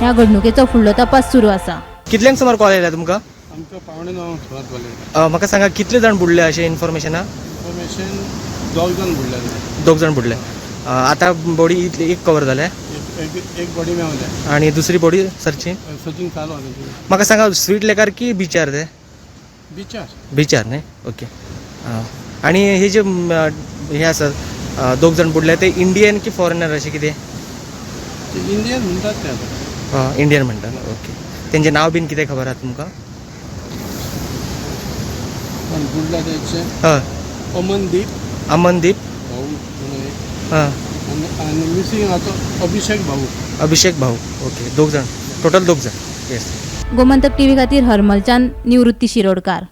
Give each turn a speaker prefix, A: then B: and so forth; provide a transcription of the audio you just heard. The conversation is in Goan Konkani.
A: ह्या घडणुकेचो फुडलो तपास सुरू आसा.
B: कितल्यांक सुमार कॉल येयला तुमकां?
C: आमकां 8:45 सुमार कॉल.
B: म्हाका सांगा, कितले जाण बुडले अशें इन्फॉर्मेशन आहा?
C: इन्फॉर्मेशन, दोग जाण बुडले.
B: दोग जाण बुडले. आतां बॉडी इतली एक कवर जाल्या?
C: एक एक एक बॉडी मेवल्या.
B: आणि दुसरी बॉडी सर्चिंग.
C: सर्चिंग चालू आसा तेची.
B: म्हाका सांगा, स्वीट लेकार की बिचार ते?
C: बिचार.
B: बिचार न्ही? ओके. आणि हे जे हे आसा, दोग जाण बुडले ते इंडियन की फॉरेनर अशें कितें?
C: ते इंडियन म्हणटात ते आतां.
B: इंडियन म्हणटात, ओके. तेंचें नांव बीन कितें खबर आहा तुमकां?
C: पण बुडला तेचे
B: हय.
C: अमनदीप
B: अमनदीप
C: भाऊ म्हणून एक आनी आनी मिसींग आहा तो अभिषेक भाऊ.
B: अभिषेक भाऊ, ओके. दोग जाण, टोटल दोग जाण, येस.
A: गोमंतक टीव्ही खातीर हरमलच्यान निवृत्ती शिरोडकार.